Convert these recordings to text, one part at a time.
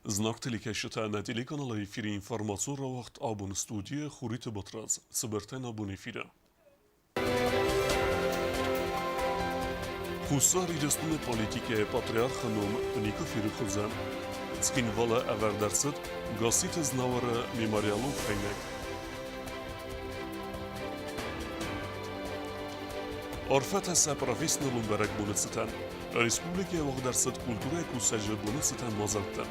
Знаг телекӕсджытӕ нӕ телеканалы эфиры информацион рауагъд абон студийы Хуриты Батрадз. Цыбыртӕй нӕ абон эфиры. Хуссар Ирыстоны политикӕйы патриархы ном никуы ферох уыдзӕн. Цхинвалы ӕвӕрд ӕрцыд Гасситы Знауыры мемориалон фӕйнӕг. Арфӕтӕ сӕ профессионалон бӕрӕгбоны цытӕн. Республикӕйы уагъд ӕрцыд культурӕйы кусӕджы боны цытӕн мадзӕлттӕ.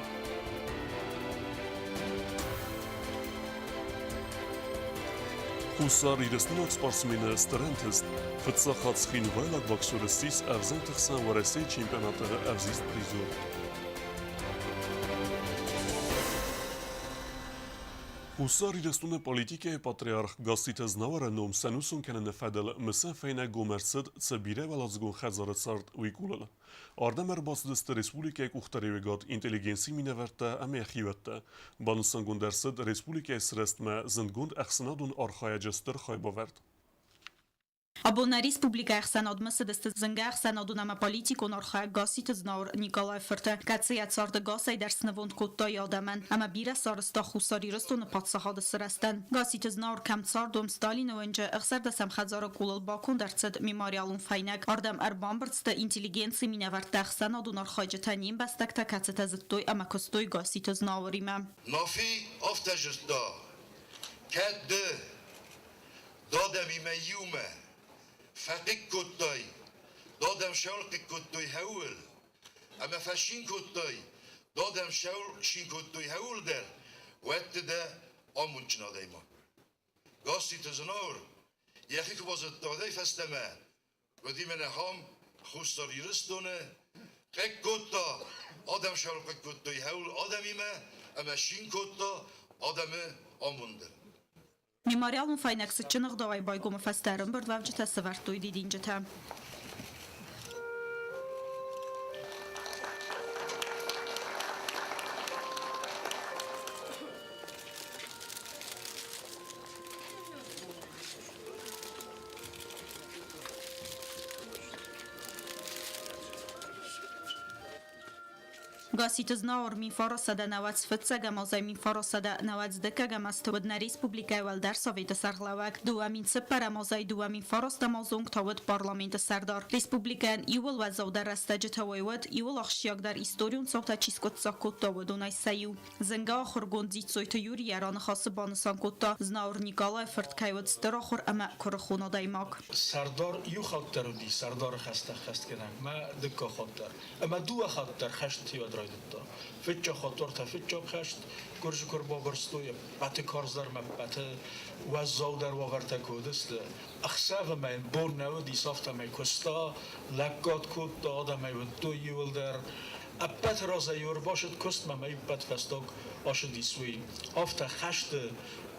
Хуссар Ирыстойнаг спортсмены стыр ӕнтыст фыццаг хатт цхинвайлаг боксер ссис ӕвзӕнгты хсӕн Уӕрӕсейы чемпионаты ӕвзист призер. Хуссар Ирыстоны политикӕйы патриарх Гасситы Знауыры ном сӕнусон кӕныны фӕдыл мысӕн фӕйнӕг гом ӕрцыд цы бирӕуӕладзыгон хӕдзары цард, уый къулыл. Ардӕм ӕрбацыдысты республикӕйы къухдариуӕгад, интеллигенцийы минӕвӕрттӕ ӕмӕ хиуӕттӕ. Банысангонд ӕрцыд республикӕйы сырӕзтмӕ зындгонд ӕхсӕнадон архайӕджы стыр хайбавӕрд. Абон нӕ республикӕйы ӕхсӕнадмӕ цыдысты зынгӕ ӕхсӕнадон ӕмӕ политикон архайӕг Гасситы Знауыр Николайы фырты, кӕцы йӕ царды гасӕй дӕр снывонд кодта йӕ адӕмӕн ӕмӕ бирӕ сарӕзта Хуссар Ирыстоны паддзахады сырӕзтӕн. Гасситы Знауыр кӕм цард, уым Сталины уынджы ӕхсӕрдӕсӕм хӕдзары къулыл баконд ӕрцыд мемориалон фӕйнӕг. Ардӕм ӕрбамбырд сты интеллигенцийы минӕвӕрттӕ, ӕхсӕнадон архайджытӕ, не мбӕстӕгтӕ, кӕцытӕ зыдтой ӕмӕ куыстой Гасситы Знауыримӕ. Нафи афтӕ зыдта, кӕд ды Дадӕмимӕ иумӕ фӕхъыг кодтай, дадӕм сӕлхъыг кодтой хӕуыл, ӕмӕ фӕцин кодтай, дадӕм син кодтой хӕуыл дӕр, уӕд ты дӕ амондджын адӕймаг. Гасситы Знауыр йӕхи куы базыдта уӕдӕй фӕстӕмӕ, уӕд имӕ ахӕм Хуссар Ирыстоны хъыг кодта, адӕм сӕлхъыг кодтой хӕуыл адӕмимӕ ӕмӕ син кодта адӕмы амондӕн. Мемориалон фӕйнӕг цытджын ӕгъдауӕй байгомы фӕстӕ ӕрӕмбырдуӕвджытӕ сӕвӕрдтой дидинджытӕ. Гасситы Знауыр 1995 азӕй 1992 азты уыд нӕ республикӕйы Уӕлдӕр Советы сӕргълӕууӕг, 2004 азӕй 2009 азы онг та уыд Парламенты сӕрдар. Республикӕйӕн иууыл уӕззаудӕр рӕстӕджытӕ уый уыд, иууыл ахсджиагдӕр историон цаутӕ чи скъуыддзаг кодта, уыдонӕй сӕ иу. Зынгӕ ахуыргонд Дзиццойты Юри йӕ раныхасы банысан кодта, Знауыр Никъалайы фырт кӕй уыд стыр ахуыр ӕмӕ куырыхон адӕймаг. Сӕрдар иу хатт дӕр уыди сӕрдары хӕстӕ ӕххӕстгӕнӕг, мӕ дыккаг хатт дӕр. Ӕмӕ дыууӕ хатт дӕр хӕст уӕд райдыдта. Фыццаг хатт уӕртӕ фыццаг хӕст, гуырдзы куы ӕрбабырстой, ӕппӕты карздӕр ӕмӕ ӕппӕты уӕззаудӕр уавӕртӕ куы уыдысты. Ӕхсӕвы мӕ йын бон нӕ уыдис, афтӕмӕй куыста, лӕггад кодта, адӕмӕй уыдтой иуылдӕр. Ӕппӕты разӕй ӕрбацыд куыстмӕ ӕмӕ ӕппӕт фӕстаг ацыдис уый. Афтӕ хӕсты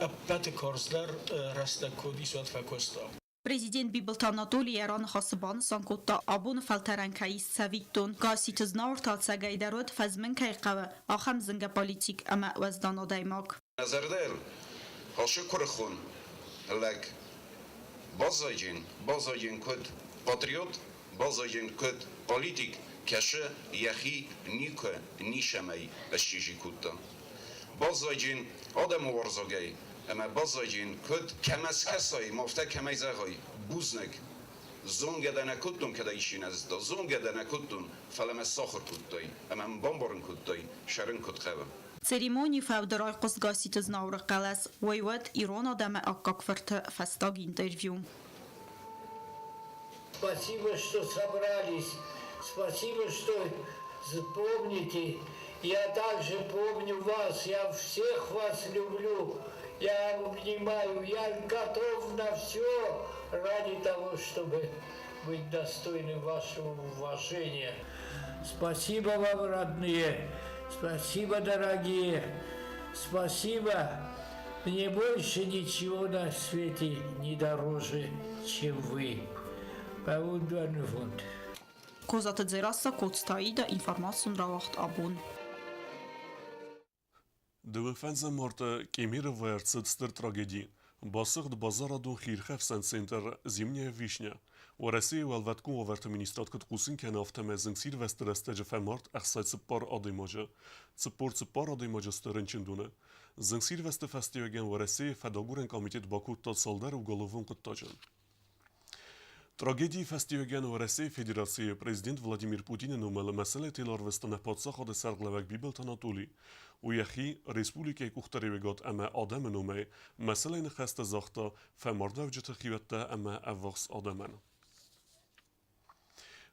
ӕппӕты карздӕр рӕстӕг куы уыдис, уӕд фӕкуыста. Президент Бибылты Анатоли йӕ раныхасы банысан кодта, абоны фӕлтӕрӕн кӕй ис цӕвиттон. Гасситы Знауыр та ӕцӕгӕйдӕр уыд, фӕзмын кӕй хъӕуы, ахӕм зынгӕ политик ӕмӕ уӕздан адӕймаг. Мӕ зӕрдӕйыл ацы куырыхон лӕг баззайджын, баззайджын куыд патриот, баззайджын куыд политик, кӕсы йӕхи никуы ницӕмӕй счъизи кодта. Баззайджын адӕмы уарзагӕй ӕмӕ баззайджын куыд кӕмӕ скӕсай, афтӕ кӕмӕй зӕгъай, бузныг. Зонгӕ дӕ нӕ кодтон, кӕд ӕй исчи нӕ зыдта, зонгӕ дӕ нӕ кодтон, фӕлӕ мӕ сахуыр кодтай ӕмӕ мын бамбарын кодтай, сӕрын куыд хъӕуы. Церемонийы фӕуды райхъуыст Гасситы Знауыры хъӕлӕс, уый уыд ирон адӕмы аккаг фырты фӕстаг интервью. Спасибо, что собрались. Спасибо, что помните. Я также помню вас. Я всех вас люблю. Я обнимаю. Я готов на все ради того, чтобы быть достойным вашего уважения. Спасибо вам, родные. Спасибо, дорогие. Спасибо. Мне больше ничего на свете не дороже, чем вы. Фонд. Козаты Дзерассӕ Коцты Аида информацион рауагъд абон. Дыууӕ фӕндзӕм марты Кемеровойы ӕрцыд стыр трагеди. Басыгъд базарадон хиирхӕфсӕн центр «Зимняя вишня». Уӕрӕсейы Уӕлвӕткон уавӕрты министрад куыд хъусын кӕны, афтӕмӕй зынгсирвӕзты рӕстӕджы фӕмард 64 адӕймаджы. 44 адӕймаджы сты рынчындоны. Зынгсирвӕзты фӕстиуӕгӕн Уӕрӕсейы фӕдагурӕн комитет бакодта цалдӕр уголовон хъуыддаджы. Трагедийы фӕстиуӕгӕн Уӕрӕсейы Федерацийы президент Владимир Путины номыл мӕсӕлӕ теларвыста нӕ паддзахады сӕргълӕууӕг Бибылты Анатоли. Уый йӕхи республикӕйы къухдариуӕгад ӕмӕ адӕмы номӕй мӕсӕлӕй ныхӕстӕ загъта фӕмардуӕвджыты хиуӕттӕ ӕмӕ ӕввахс адӕмӕн.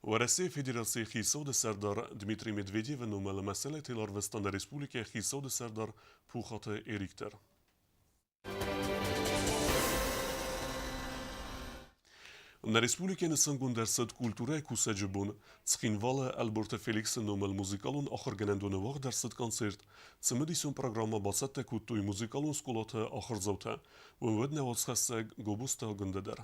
Уӕрӕсейы Федерацийы Хицауады Сӕрдар Дмитрий Медведевы номыл мӕсӕлӕ теларвыста нӕ республикӕйы Хицауады Сӕрдар Пухаты Эрик дӕр. Нӕ республикӕйы нысангонд ӕрцыд культурӕйы кусӕджы бон. Цхинвалы Ӕлборты Феликсы номыл музыкалон ахуыргӕнӕндоны уагъд ӕрцыд концерт. Цымыдисон программӕ бацӕттӕ кодтой музыкалон скъолаты ахуырдзаутӕ. Уым уыд нӕ уацхӕссӕг Гобозты Агуындӕ дӕр.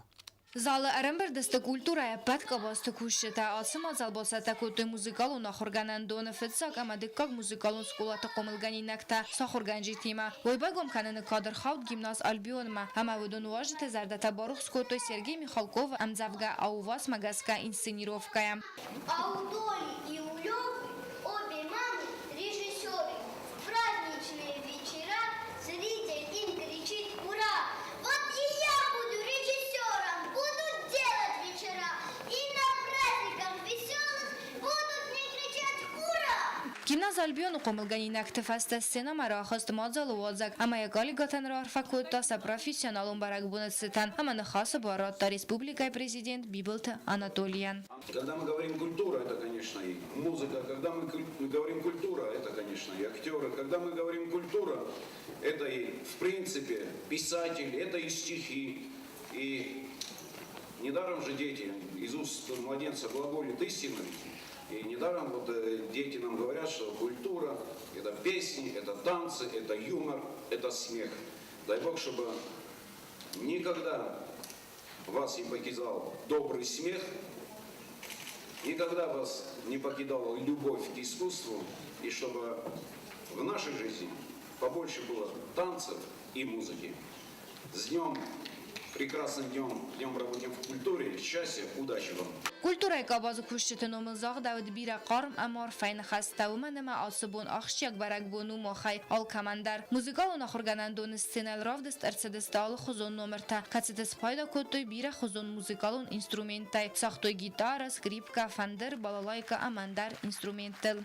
Залы ӕрӕмбырд сты культурӕйы ӕппӕт къабӕзты кусджытӕ. Ацы мадзал бацӕттӕ кодтой музыкалон ахуыргӕнӕндоны фыццаг ӕмӕ дыккаг музыкалон скъолаты хъомылгӕнинӕгтӕ сӕ ахуыргӕнджытимӕ. Уый байгом кӕныны кад ӕрхауд гимназ Альбионмӕ, ӕмӕ уыдон уазджыты зӕрдӕтӕ барухс кодтой Сергей Михалковы ӕмдзӕвгӕ «Аувасмӕ» гӕсгӕ инсценировкӕйӕ. А у Доли и у Левы обе мамы режиссеры. В праздничные вечера зритель им кричит «Ура!». Вот и я буду режиссером, буду делать вечера. И на праздниках веселых будут мне кричать «Ура!». Гимназ Альбионы хъомылгӕнинӕгты фӕстӕ сценӕмӕ рахызт мадзалы уадзӕг ӕмӕ йӕ галигатӕн раарфӕ кодта сӕ профессионалон бӕрӕгбоны цытӕн ӕмӕ ныхасы бар радта республикӕйы президент Бибылты Анатолийӕн. Когда мы говорим культура, это, конечно, и музыка. Когда мы говорим культура, это, конечно, и актеры. Когда мы говорим культура, это и, в принципе, писатели, это и стихи. И недаром же дети из уст младенца глаголит истину. И недаром вот дети нам говорят, что культура – это песни, это танцы, это юмор, это смех. Дай Бог, чтобы никогда вас не покидал добрый смех, никогда вас не покидала любовь к искусству, и чтобы в нашей жизни побольше было танцев и музыки. С днем, прекрасным днем, днем работников культуры, счастья, удачи вам! Культурӕйы къабазы кусджыты номыл загъдӕуыд бирӕ хъарм ӕмӕ арфӕйы ныхӕстӕ, уымӕн ӕмӕ ацы бон ахсджиаг бӕрӕгбон у махӕй алкӕмӕн дӕр. Музыкалон ахуыргӕнӕндоны сценӕйыл равдыст ӕрцыдысты алыхуызон номыртӕ, кӕцыты спайда кодтой бирӕхуызон музыкалон инструменттӕй, цагътой гитарӕ, скрипкӕ, фӕндыр, балалайкӕ ӕмӕ ӕндӕр инструменттыл.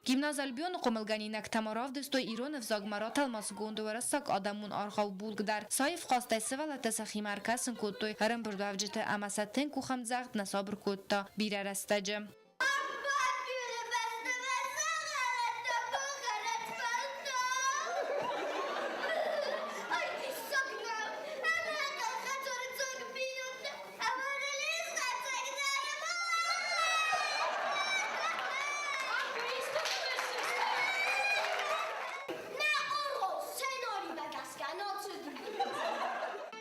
Гимназ Альбионы хъомылгӕнинӕгтӕ ма равдыстой ирон ӕвзагмӕ ратӕлмацгонд уӕрӕсаг адӕмон аргъау Булк дӕр. Саив хъазтӕй сывӕллӕттӕ сӕхимӕ ӕркӕсын кодтой ӕрӕмбырдуӕвджыты ӕмӕ сӕ тынг къухӕмдзӕгъд нӕ сабыр кодта бирӕ рӕстӕджы.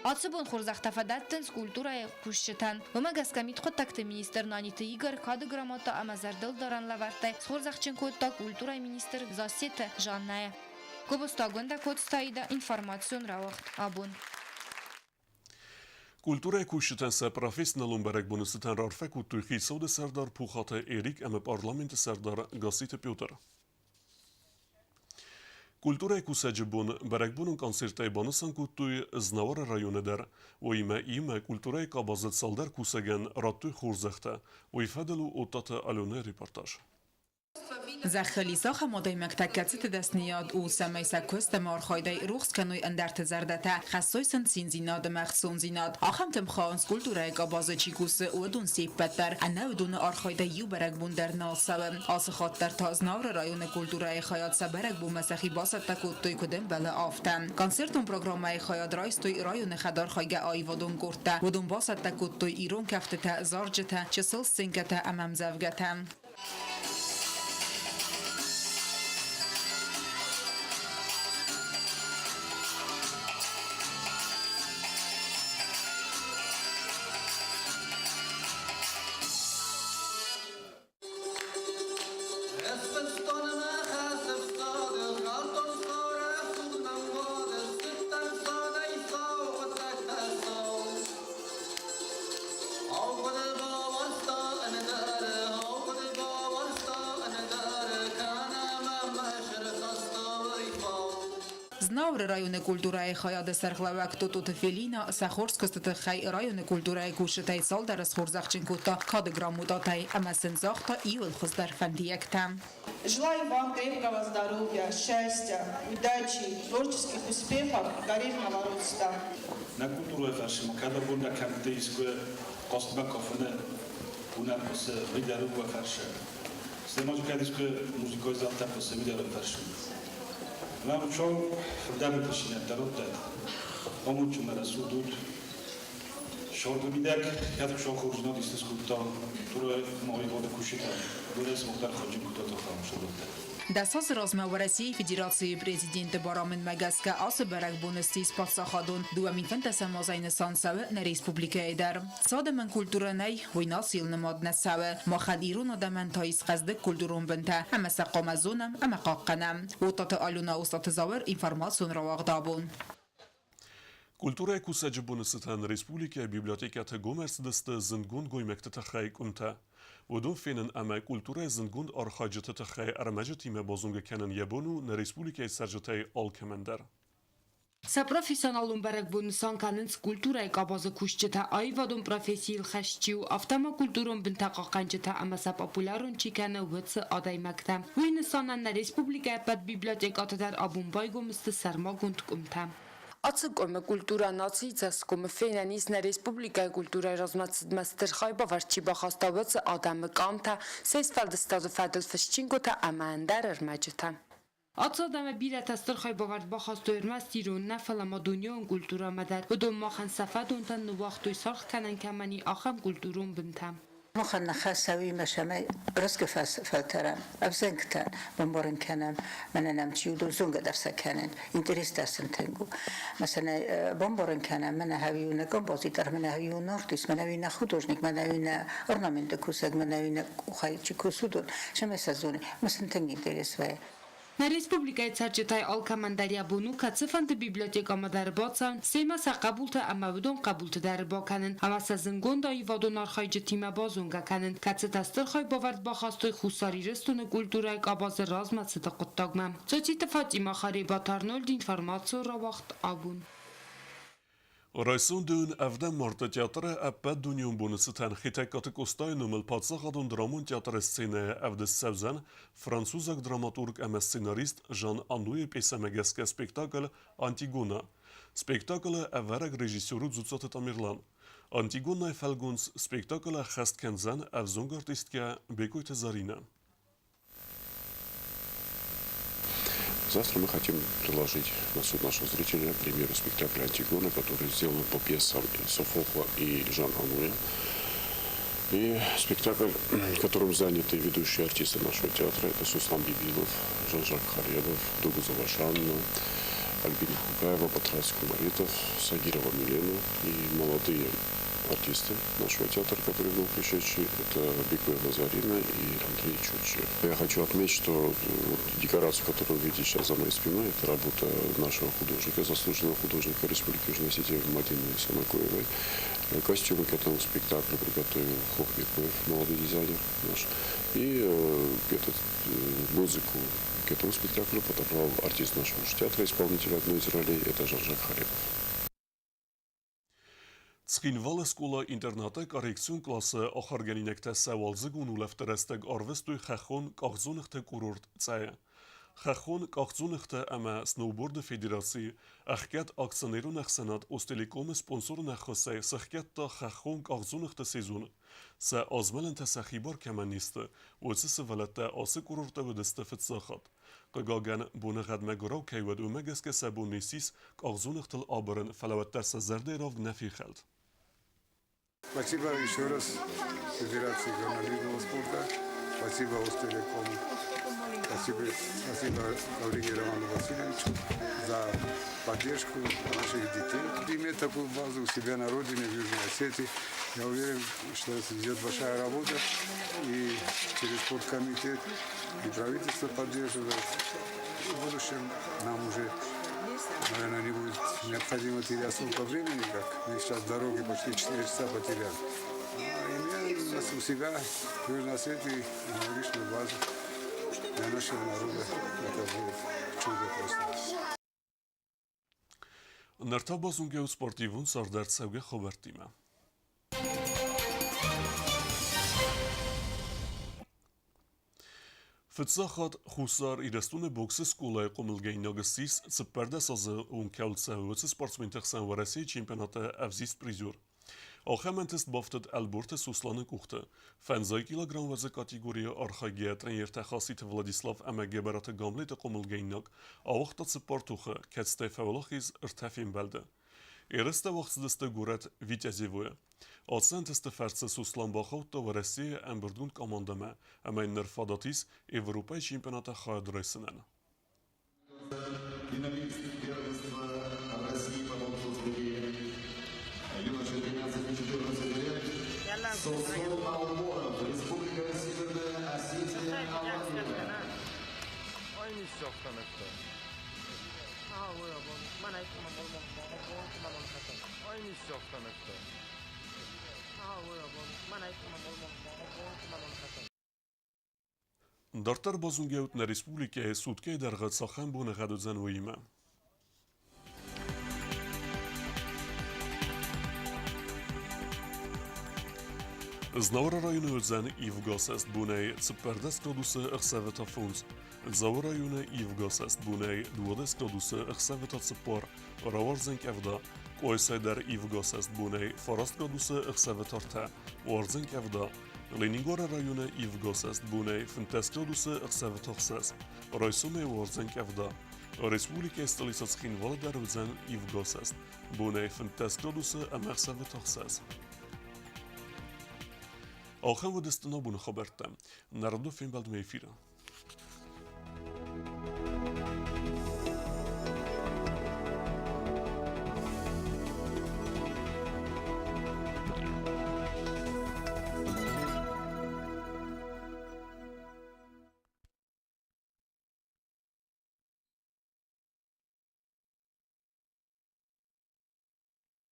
Ацы бон хорзӕхтӕ фӕдӕттынц культурӕйы кусджытӕн. Уымӕ гӕсгӕ мидхъуыддӕгты министр Наниты Игорь кады грамотӕ ӕмӕ зӕрдылдарӕн лӕвӕрттӕй схорзӕхджын кодта культурӕйы министр Зассеты Жаннӕйы. Гобозты Агуындӕ Коцтаида информацион рауагъд абон. Культурӕйы кусджытӕн сӕ профессионалон бӕрӕгбоны цытӕн раарфӕ кодтой хицауады сӕрдар Пухаты Эрик ӕмӕ парламенты сӕрдар Гасситы Петр. Культурӕйы кусӕджы бон бӕрӕгбонон концерттӕй банысан кодтой Знауыры районы дӕр. Уыимӕ имӕ культурӕйы къабазы цалдӕр кусӕгӕн радтой хорзӕхтӕ. Уый фӕдыл у Оттаты Аленӕйы репортаж. Зӕххыл ис ахӕм адӕймӕгтӕ, кӕцыты дӕсныйад у, цӕмӕй сӕ куыст ӕмӕ архайдӕй рухс кӕной ӕндӕрты зӕрдӕтӕ, хӕссой сын циндзинад ӕмӕ ӕхцондзинад. Ахӕмтӕм хауынц культурӕйы къабазы чи кусы, уыдон се ппӕт дӕр. Ӕнӕ уыдоны архайдӕй иу бӕрӕгбон дӕр нал цӕуы. Ацы хатт дӕр та Знауыры районы культурӕйы хайад сӕ бӕрӕгбонмӕ сӕхи бацӕттӕ кодтой куыд ӕмбӕлы, афтӕ. Концертон программӕйы хайад райстой районы хӕдархайгӕ аивадон къордтӕ. Уыдон бацӕттӕ кодтой ирон кӕфтытӕ, зарджытӕ, чысыл сценкӕтӕ ӕмӕ ӕмдзӕвгӕтӕ. Знауыры районы культурӕйы хайады сӕргълӕууӕг Тототы Фелина сӕ хорз куысты тыххӕй районы культурӕйы кусджытӕй цалдӕры схорзӕхджын кодта кады грамотатӕй ӕмӕ сын загъта иуыл хуыздӕр фӕндиӕгтӕ. Желаю вам крепкого здоровья, счастья, удачи, творческих успехов и карьерного роста. Нӕ культурӕйы фӕрсмӕ кӕд абон нӕ кӕмтты искуы хъазтмӕ кафыны уынӕр хъуысы, уый дӕр у уӕ фӕрсы. Стӕй ма дзы кӕд искуы музыкой залтӕ хъуысы, уый дӕр уӕ фӕрсы. Мӕ Хуыцау фылдӕр ӕнтыстдзинӕдтӕ раттӕд, амондджын мӕ рӕсугъд ут. Сорды мидӕг кӕд Хуыцау хорздзинад исты скодта, культурӕйы аивады кусджытӕ, уыдонӕй сымах дӕр хайджын кодтат ахӕм сылгоймӕгтӕ. Дӕс азы размӕ Уӕрӕсейы Федерацийы Президенты барамындмӕ гӕсгӕ ацы бӕрӕгбон ссис паддзахадон 2015 азӕй нысан цӕуы нӕ республикӕйы дӕр. Цы адӕмӕн культурӕ нӕй, уый нацийыл нымад нӕ цӕуы. Махӕн ирон адӕмӕн та ис хъӕздыг культурон бынтӕ ӕмӕ сӕ хъуамӕ зонӕм ӕмӕ хъахъхъӕнӕм. Уотаты Алена, Остъаты Зауыр, информацион рауагъд абон. Культурӕйы кусӕджы боны цытӕн республикӕйы библиотекӕты гом ӕрцыдысты зындгонд гоймӕгты тыххӕй къуымтӕ. Уыдон фенын ӕмӕ культурӕйы зындгонд архайджыты тыххӕй ӕрмӕджытимӕ базонгӕ кӕнын йӕ бон у нӕ республикӕйы цӕрджытӕй алкӕмӕн дӕр. Сӕ профессионалон бӕрӕгбон нысан кӕнынц культурӕйы къабазы кусджытӕ, аивадон профессийыл хӕст чи у, афтӕ ма культурон бынтӕ хъахъхъӕнджытӕ ӕмӕ сӕ популярон чи кӕны, уыцы адӕймӕгтӕ. Уый нысанӕн нӕ республикӕйы ӕппӕт библиотекӕты дӕр абон байгом сты сӕрмагонд къуымтӕ. Ацы къуымы культурӕ нацийы цӕсгомы фенӕн ис нӕ республикӕйы культурӕйы размӕцыдмӕ стыр хайбавӕрд чи бахаста, уыцы адӕмы къамтӕ, се сфӕлдыстады фӕдыл фыст чингуытӕ ӕмӕ ӕндӕр ӕрмӕджытӕ. Ацы адӕмы бирӕтӕ стыр хайбавӕрд бахастой ӕрмӕст ирон нӕ, фӕлӕ ма дунеон культурӕмӕ дӕр. Уыдон махӕн сӕ фӕдонтӕн ныууагътой саргъ кӕнӕн кӕмӕн и, ахӕм культурон бынтӕ. Махӕн нӕ хӕсауимӕ сӕмӕй рӕзгӕ фӕлтӕрӕн, ӕвзӕнгтӕн бамбарын кӕнӕм, мӕнӕ нӕм чи уыдон зонгӕ дӕр сӕ кӕнӕн, интерестӕ сын тынг у. Масӕнӕ бамбарын кӕнӕм, мӕнӕ хӕуи нӕ композитор, мӕнӕ хӕуи нӕ артист, мӕнӕ нӕ художник, мӕнӕ нӕ орнаменты кусӕг, мӕнӕ нӕ къухӕй чи кусы, уыдон, сӕмӕй сӕ зоны. Мӕ сын тынг интерес вӕййы. Нӕ республикӕйы цӕрджытӕй алкӕмӕн дӕр йӕ бон у кӕцыфӕнды библиотекӕмӕ дӕр бацӕуын, семӕ сӕ хъӕбултӕ ӕмӕ уыдон хъӕбулты дӕр бакӕнын ӕмӕ сӕ зындгонд аивадон архайджытимӕ базонгӕ кӕнын, кӕцытӕ стыр хайбавӕрд бахастой Хуссар Ирыстоны культурӕйы къабазы размӕцыды хъуыддагмӕ. Цоциты Фатимӕ, Харебаты Арнольд, информацион рауагъд абон. Райсом дын ӕвдӕм марты театры ӕппӕт дунеон боны цытӕн Хетӕгкаты Къостайы номыл паддзахадон драмон театры сценӕйы ӕвдыст цӕудзӕн французаг драматург ӕмӕ сценарист Жан Ануйы пьесӕмӕ гӕсгӕ спектакль «Антигона». Спектаклы ӕвӕрӕг режиссер у Дзуццаты Тамерлан. Антигонайы фӕлгонц спектаклы ӕххӕст кӕндзӕн ӕвзонг артисткӕ Бекъойты Заринӕ. Завтра мы хотим предложить на суд нашего зрителя премьеру спектакля «Антигона», который сделан по пьесам Софокла и Жан Ануя. И спектакль, в котором заняты ведущие артисты нашего театра, это Суслан Бибилов, Жан-Жак Харебов, Дугузова Жанна, Альбина Хугаева, Батрас Кумаритов, Сагирова Милена и молодые артисты нашего театра, которые вновь пришедшие, это Бекоева Зарина и Андрей Чучев. Я хочу отметить, что вот декорацию, которую вы видите сейчас за моей спиной, это работа нашего художника, заслуженного художника Республики Южная Осетия Мадины Санакоевой. Костюмы к этому спектаклю приготовил Хох Бекоев, молодой дизайнер наш. И этот, музыку к этому спектаклю подобрал артист нашего театра, исполнитель одной из ролей, это Жан-Жак Харепов. Цхинвалы скъола-интернаты коррекцион къласы ахуыргӕнинӕгтӕ сӕ уалдзыгон улӕфты рӕстӕг арвыстой хӕххон къахдзоныгъты курорт Цъӕйы. Хӕххон къахдзоныгъты ӕмӕ сноуборды федерацийы ӕхгӕд акционерон ӕхсӕнад Остелеком-ы спонсорон ӕххуысӕй сӕхгӕдта хӕххон къахдзоныгъты сезон. Сӕ азмӕлӕнтӕ сӕ хибар кӕмӕн не сты, уыцы сывӕллӕттӕ ацы курорты уыдысты фыццаг хатт. Хъыгагӕн, боныгъӕдмӕ гуырау кӕй уыд, уымӕ гӕсгӕ сӕ бон не ссис къахдзоныгътыл абырын, фӕлӕ уӕддӕр сӕ зӕрдӕйы равг нӕ фехӕлд. Спасибо еще раз Федерации горнолыжного спорта, спасибо Остелекому, спасибо, спасибо Гавриле Роману Васильевичу за поддержку наших детей. Иметь такую базу у себя на родине, в Южной Осетии, я уверен, что это идет большая работа, и через подкомитет и правительство поддерживает. В будущем нам уже, наверное, не будет необходимо терять столько времени, как мы сейчас в дороге почти 4 часа потеряли. А имеем нас у себя в Южной Осетии аналогичную базу для нашего народа. Это будет чудо просто. Ныр та базонгӕ у спортивон цардӕрцӕугӕ хабӕрттимӕ. Фыццаг хатт Хуссар Ирыстоны боксы скъолайы хъомылгӕнинаг ссис 14 азы онг кӕуыл цӕуы, уыцы спортсменты хсӕн Уӕрӕсейы чемпионаты ӕвзист призер. Ахӕм ӕнтыст бафтыд Ӕлборты Сосланы къухты. Фӕндзай килограмм уӕзы категорийы архайгӕ тренертӕ Хаситы Владислав ӕмӕ Гӕбӕраты Гамлеты хъомылгӕнинаг ауагъта цыппар тохы, кӕцытӕй фӕуӕлахиз ӕртӕ фембӕлды. Ерыстӕ уагъд цыдысты горӕт Витязевойы. Ацы ӕнтысты фӕрцы Сослан бахаудта Уӕрӕсейы ӕмбырдгонд командӕмӕ ӕмӕ йын ныр фадат ис Европӕйы чемпионаты хайад райсынӕн. Финалист первенства России по боксу среди юношей 13-14 лет Сослан Алборов, Республика Северная Осетия, Алания. Дарддӕр базонгӕут нӕ республикӕйы суткӕйы дӕргъы цахӕм боныгъӕд уыдзӕн, уыимӕ. Знауыры районы уыдзӕн ивгӕ цӕст бонӕй 14 градусы, ӕхсӕвы та фондз. Дзауы районы ивгӕ цӕст бонӕй 12 градусы, ӕхсӕвы та цыппар. Рауардзӕн къӕвда. Къуайсай дӕр ивгӕ цӕст бонӕй 9 градусы, ӕхсӕвы та ртӕ. Уардзӕн къӕвда. Ленингоры районы ивгӕ цӕст бонӕй 15 градусы, ӕхсӕвы та хсӕз. Райсомӕй уардзӕн къӕвда. Республикӕйы столицӕ Цхинвалы дӕр уыдзӕн ивгӕ цӕст. Бонӕй 15 градусы ӕмӕ ӕхсӕвы та хсӕз. Ахӕм уыдысты нӕ боны хабӕрттӕ. Нӕ радон фембӕлдмӕ эфиры.